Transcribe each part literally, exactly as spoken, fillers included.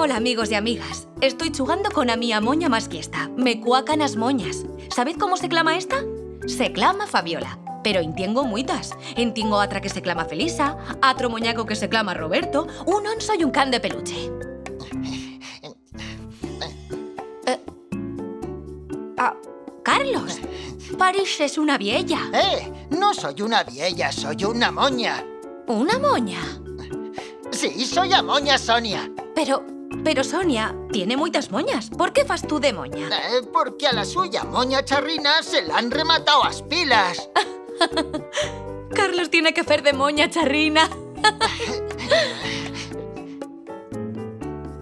Hola, amigos y amigas. Estoi chugando con a mía moña mas quiesta. Me cuacan as moñas. Sabez cómo se clama esta? Se clama Fabiola. Pero in tiengo muitas. In tiengo atra que se clama Felisa, atro monyaco que se clama Roberto, un onso y un can de peluche. Eh, ah, Carlos, parixes una viella. Eh, no soi una viella, soi una moña. Una moña? Sí, soi a moña, Sonia. Pero, pero Sonia tiene muitas moñas. Por qué fas tu de moña? Eh, porque a la suya moña charrina se l'han rematau as pilas. Carlos tiene que fer de moña charrina.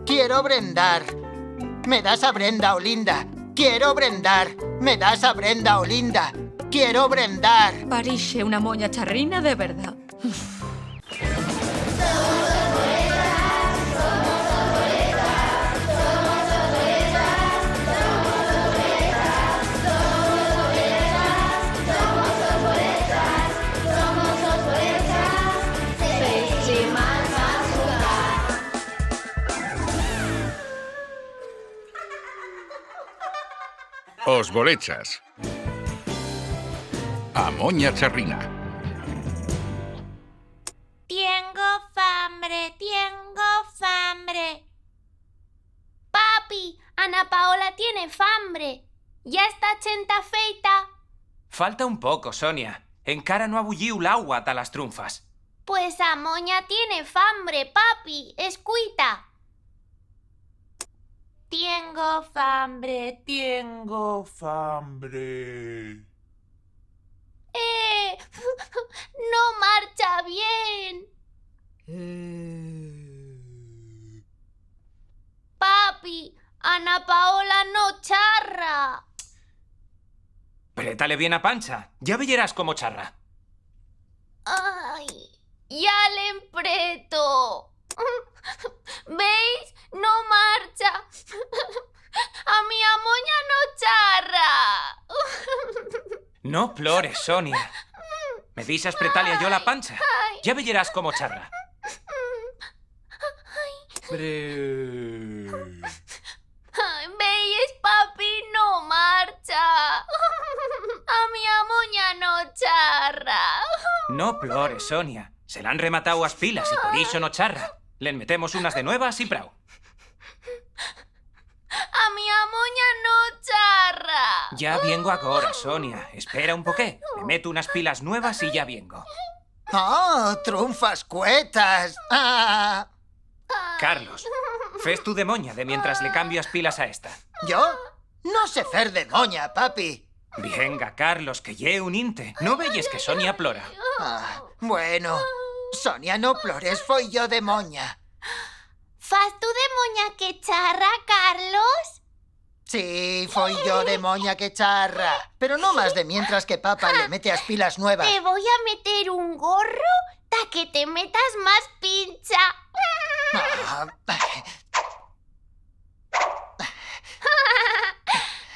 Quiero brendar. Me das a brenda, Olinda. Quiero brendar. Me das a brenda, Olinda. Quiero brendar. Parixe una moña charrina de verdat. Os bolechas. A moña charrina. Tiengo fambre, tiengo fambre. Papi, Ana Paola tiene fambre. Ya está chenta feita? Falta un poco, Sonia. Encara no ha bulliu l'augua ta las trunfas. Pues a moña tiene fambre, papi. Escuita. Tiengo fambre, tiengo fambre. Eh, no marcha bien. Eh. Papi, Ana Paola no charra. Preta-le bien a pancha, ya veyerás cómo charra. Ai, ya l'empreto. Veis? No marcha. A mía moña no charra. No plores, Sonia. Me dixas pretar-le a yo la pancha. Ai. Ya veyerás cómo charra. Ai. Breu. Ai, veyes, papi, no marcha. A mía moña no charra. No plores, Sonia. Se l'han rematau as pilas y por ixo no charra. Le'n metemos unas de nuevas y prau. A mía moña no charra. Ya viengo agora, Sonia. Espera un poquet. Me meto unas pilas nuevas y ya viengo. Ah, trunfas cuetas. Ah. Carlos, fes tu de moña de mientras le cambio as pilas a esta. Yo? No sé fer de moña, papi. Vienga, Carlos, que ye un inte. No veyes que Sonia plora? Ah, bueno. Sonia, no plores, foi yo de moña. Fas tu de moña que charra, Carlos? Sí, foi yo de moña que charra. Pero no mas de mientras que papa le mete as pilas nuevas. Te voi a meter un gorro ta que te metas mas pincha. Ah.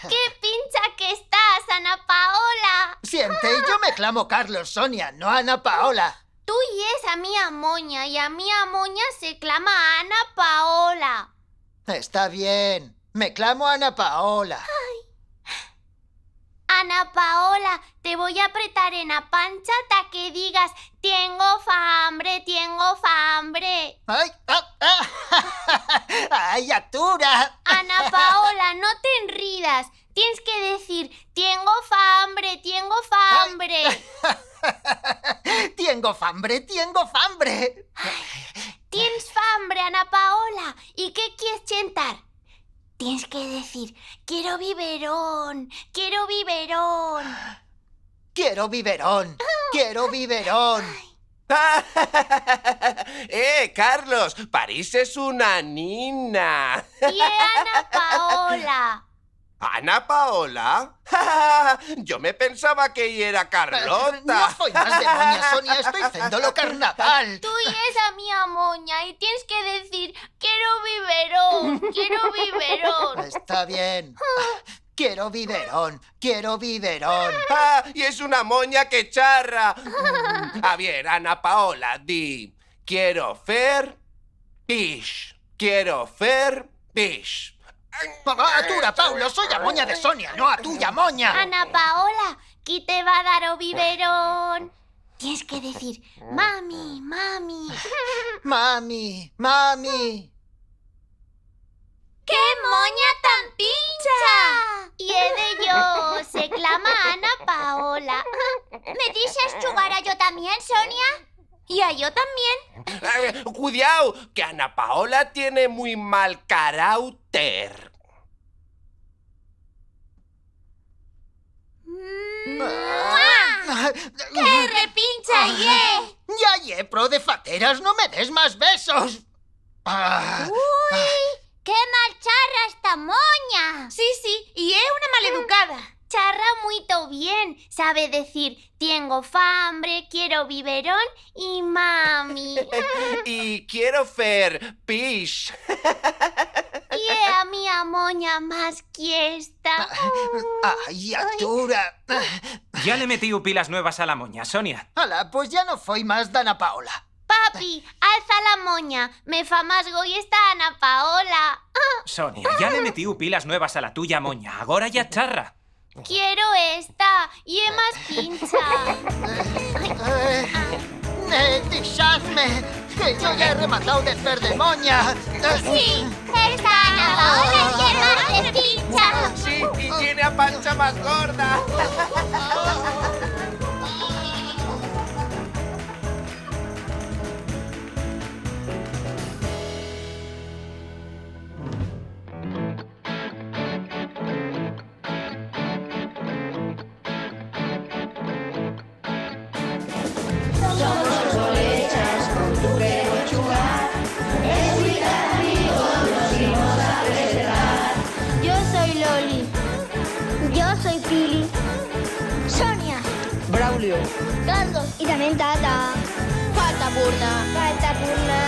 Qué pincha que estás, Ana Paola! Siente, yo me clamo Carlos, Sonia, no Ana Paola. Tu yes a mía moña y a mía moña se clama Ana Paola. Está bien, me clamo Ana Paola. Ai. Ana Paola, te voi a apretar en a pancha ta que digas: "Tiengo fambre, tiengo fambre". Ai, ah, ah. Ai, atura. Ana Paola, no te enridas. Tiens que decir: "Tiengo fambre, tiengo fambre". Ai. Tiengo fambre, tiengo fambre. Ai, tiens fambre, Ana Paola. Y qué quiers chentar? Tiens que decir: "Quiero biberón, quiero biberón". Quiero biberón, quiero biberón. Eh, Carlos, parixes una nina. Ye Ana Paola. Ana Paola? Yo me pensaba que yera Carlota. Eh, no foi mas de moña, Sonia, estoi fendo lo carnaval. Tu yes a mía moña y tiens que decir: "Quiero biberón, quiero biberón". Está bien. Quiero biberón, quiero biberón. Ah, yes una moña que charra. Mm, a vier, Ana Paola, di: "Quiero fer pix". Quiero fer pis. Ah, atura, Paulo, soi a moña de Sonia, no a tuya moña. Ana Paola, qui te va dar o biberón? Tienes que decir, mami, mami. Mami, mami. ¡Qué moña tan pincha! Y he de yo, se clama Ana Paola. ¿Me dixas chugar a yo tamién, Sonia? Y a yo tamién. Eh, cudiau, que Ana Paola tiene muy mal carauter. ¡Mua! ¡Qué repincha ye! Ya ye pro de fateras, no me des más besos. Ah. Ui, qué mal charra esta moña! Sí, sí, y ye una maleducada. Charra muito bien, sabe decir, tiengo fambre, quiero biberón y mami. Y quiero fer pis. Ye a mi a moña más quiesta. Ai, atura. Ya le he metiu pilas nuevas a la moña, Sonia. Ala, pues ya no foi más d'Ana Paola. Papi, alza la moña, me fa más goi esta Ana Paola. Sonia, ya le he metiu pilas nuevas a la tuya moña, agora ya charra. Quiero esta, ye más pincha. Eh, eh, dixadme, que yo ya he rematau de fer de moña. Sí, esta Ana Paola ye más de pincha. Sí, y tiene a pancha más gorda. Yo soi Loli. Yo soi Pili. Sonia. Braulio. Carlos. Y tamién Tata. Falta purna. Falta purna.